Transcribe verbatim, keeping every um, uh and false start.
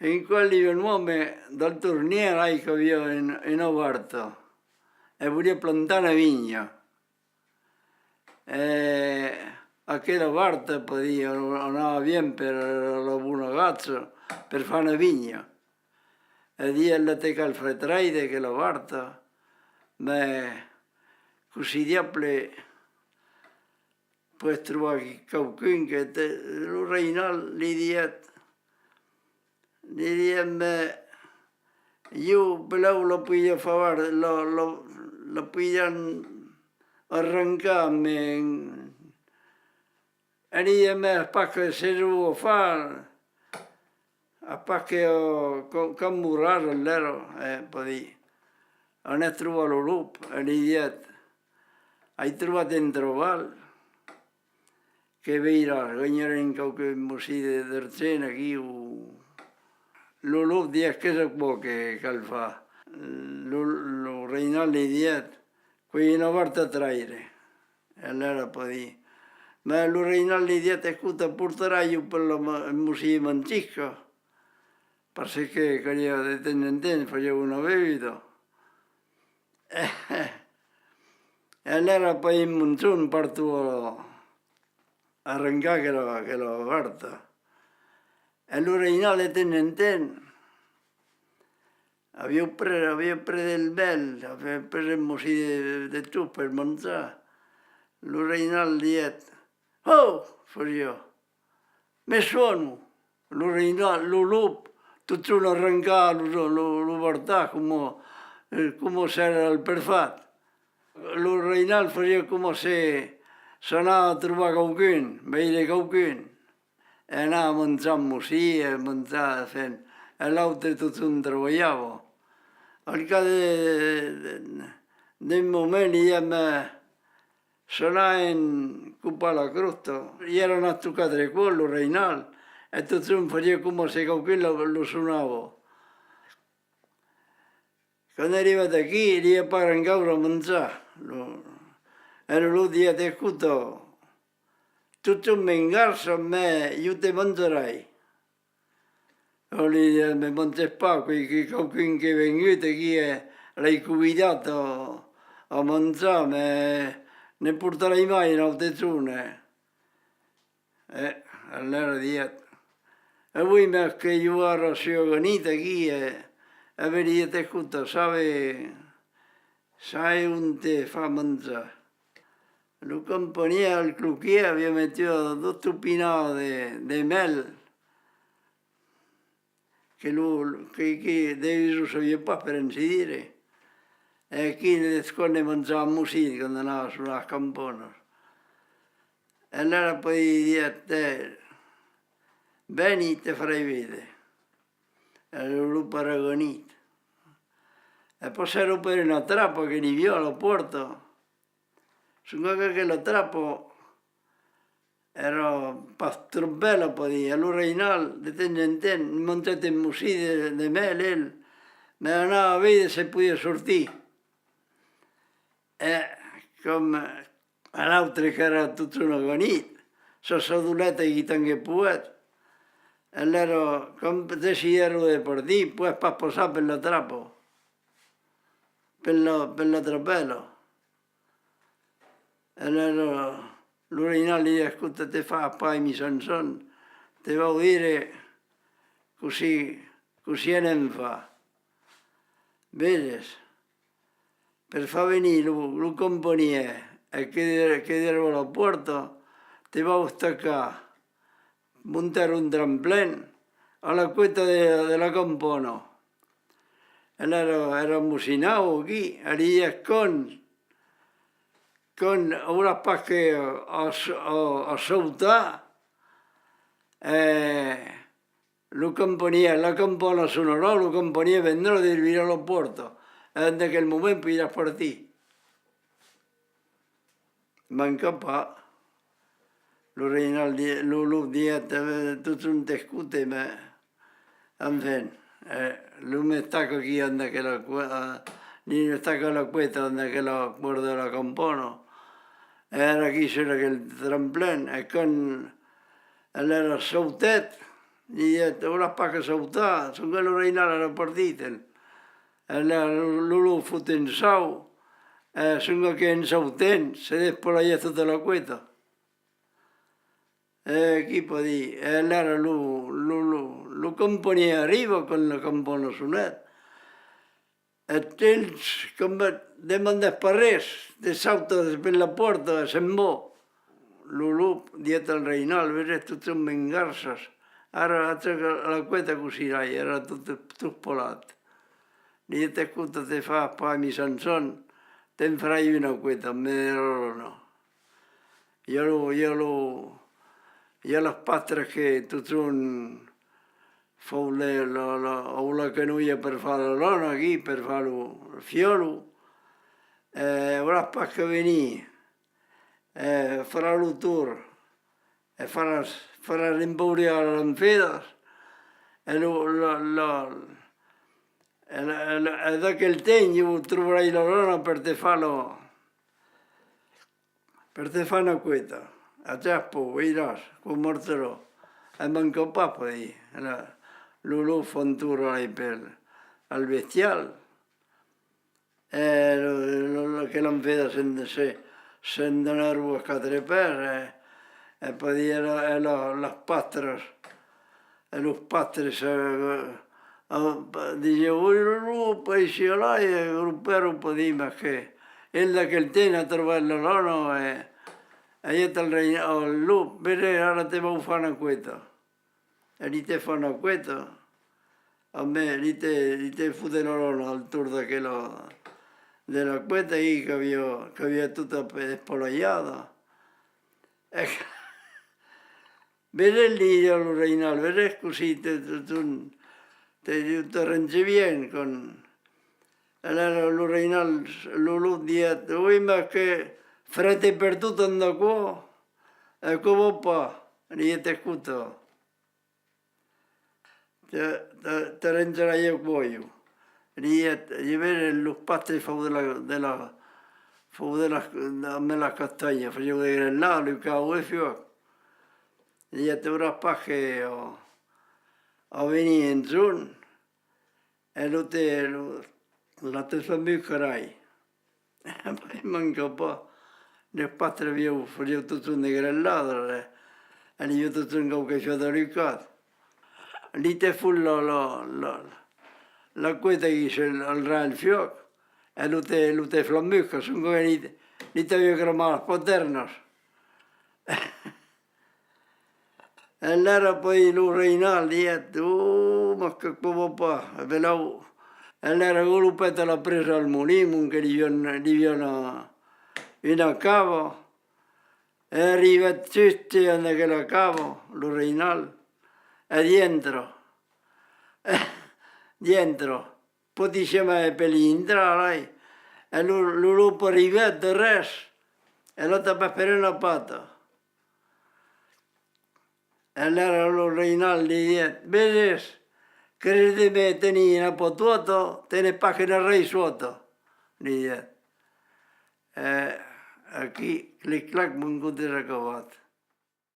En qual li ven un òme del Tornièr, ai, qu'aviá un, una barta, e voliá plantar una vinha. E aquela barta, per dire, anava bien per la bona gacha, per far una vinha. E dièt: «La te cal far traire, aquela barta, mès cossí diable pues trobar quauqu'un que te...» Lo Rainal li dièt, li dièt: «Mès ieu, belèu la poiriá far, la, la, la poiriá arrancar, mès e li dièt: mès pas que se lo vau far, a pas que, eh, quand, quand morràs, alèra, eh, per dire, anètz trobar lo lop.» E li dièt: «Ai trobat un trabalh, que veiràs, ganharem quauque mocin de, d'argent aquí, o...» Lo lop dièt: «Qu'es aquò que cal far?» Lo, lo Rainal li dièt: «Qu'ai una barta a traire.» E alèra, per dire, mès lo Rainal li dièt: «Escota, portaràs ieu per la ma-, un mocin de mantisca, parce que caliá de temps en temps fasiá una bevuda.» E alèra, per un monson, parton arrancar aquela, aquela barta. E lo Rainal, de temps en temps, aviá pres, aviá pres del mèl, aviá pres un mocin de, de tot per manjar. Lo Rainal dièt: «Hò!», fasiá, «me sòno!» Lo Rainal, lo lop, totjorn arrancava lo, lo, lo bartàs coma, eh, coma s'èra al perfat. Lo Rainal fasiá coma se s'anava trobar quauqu'un, veire quauqu'un. E anava manjar un mocin, e manjar, enfin, e l'autre totjorn trabalhava. Al cap de, de, d'un moment, li dièt: «Mès se n'anam copar la cròsta.» I èra anat tot quatre còps, lo Rainal, e totjorn fasiá coma se quauqu'un lo, lo sonava. Quand arribèt aquí, li a pas grand causa a manjar. Lo, e lo lop dièt: «Escota, totjorn m'engarça, mès ieu te manjarai.» Lo lop li dièt: «Me manges pas, qu'es, qu'es quauqu'un qu'es vengut aquí, eh, l'ai convidat a, a manjar, mès ne portarai mai un autre jorn, eh.» E alèra dièt: «E oui, mès que ieu ara soi aganit aquí, e, e veniá, escota, sabes, sabes ont te far manjar?» Lo campanièr al cloquièr aviá metut doas topinadas de, de mèl, que lo, que, que d'eles lo sabiá pas, per ainsi dire. E aquí, de quand ne manjava un mocin quand anava sonar las campanas. E alèra, puèi, dièt: «Tè, veni, te farai véder.» E lo lop èra aganit. E passèron per una trapa que n'i aviá a la pòrta. Sonque aquela trapa èra pas tròp bèla, per dire, e lo Rainal, de temps en temps, mangèt un mocin de, de mèl, el, mès anava véder se podiá sortir. E coma l'autre qu'èra totjorn aganit, se sadolèt aquí tant que poguèt. E alèra, quand decidèron de partir, poguèt pas passar per la trapa, per la, per la trapèla. E alèra lo Rainal li ditz: «Escota, te fas pas amic, Samson, te vau dire cossí, cossí anem far. Veses, per far venir lo, lo campanièr e que, que dèrva la pòrta, te vau estacar, montar un tramplen a la coeta de, de la campana.» E alèra èra mocinau aquí, e li ditz: «Quand, quand auràs pas que a, a, a sautar, e lo campanièr, la campana sonarà, lo campanièr vendrà, dervirà la pòrta, e en aquel moment poiràs partir.» Manca pas. Lo Rainal di-, lo, lo dièt: «Eh, totjorn t'escote, mès, enfin, eh, lo m'estaca aquí amb aquela cua-, eh, li m'estaca la coeta amb aquela còrda de la campana. E èra aquí sus aquel tramplen, e quand alèra sautèt, Diguèt: «Vòlas pas que sautar?» Sonque lo rainal èra partit, el. E la, lo, lo lop fot un saut, e sonque qu'en sautent se despolaièt tota la cueta. E qui pòt dire? E alara lo, lo, lo, lo campanièr arriba quand la campana sonèt. E el, coma, demandèt pas res, te sauta per la pòrta e se'n va. Lo lop diguèt al rainal: «Veses, totjorn m'engarças. Ara, acha la cueta cossí sirai, èra tot, tot polat.» Diguèt: «Escota, te fas pas misançon, te'n farai una cueta, me de lana.» I a lo, i a lo, i a las pastras que totjorn fan le, la, la, o la canolha per far la lana aquí, per far lo, lo fiòlo. E vòlas pas que veni, e farà lo torn, e faràs, faràs empauliar las lampedas, e lo, la, la, e la, e la, e d'aquel temps ieu trobarai la lana per te far lo, per te far una cueta. Ajaç, pòu, veiràs, quò marcharà. E manca pas, pòt dire. La, lo lop fa un torn al, al bestial. E lo, lo, lo, que lampedas se'n, se, se'n donèron a quatre pès, e, e pòt dire, e la, e la, las pastras, e los pastres, e, e, disián: «Oi, lo lop, aicí, alai», e gropèron, pòt dire, mas que el d'aquel temps a trobat la lana, e, e diguèt al rain-, al lop: «Veses, ara te vau far una cueta.» E li te fa una cueta. Ambe, li te, li te fot de la lana al torn d'aquela, de la cueta, e qu'aviá, qu'aviá tota pe-, espolaiada. E veses, li diguèt lo rainal, veses cossí te, te, te, te, te range bien, quand... Alara lo rainal, lo lop diguèt: «Oi, mas que frete pertot amb aquò, aquò va pas.» Li diguèt: «Escota, te, te, te rangerai aquò ieu.» Li diguèt: «Li veses, los pastres fan de la, de la, fan de la, amb las castanhas, fasián de grelhadas, lo cau e fuòc.» Li diguèt: «Te veuràs pas que, ò, a venir un jorn, e lo te, lo, la te flambucarai.» E manca pas. Los pastres avián, fasián totjorn de grelhadas, e, e li aviá totjorn quauque fuòc alucat. Li te fot la, la, la, la cueta aquí sul, al ras del fuòc, e lo te, lo te flambuca, sonque li, li t'aviá cramat las patèrnas. E alara puèi lo rainal diguèt: «Ò, mas que aquò va pas.» E belèu, e alara galopèt a la presa al molin, ont que li avián, li avián una, una cava. E arribèt juste en aquela cava, lo rainal, e dintra. Dintra. Pòti jamai per li intrar, alai. E lo, lo lop arribèt de res, e l'atapèt per una pata. E alara lo rainal li diguèt: «Veses, creses de me tenir una patòta, tenes pas qu'una raissòta», li diguèt. E aquí, clic-clac, mon conte es acabat.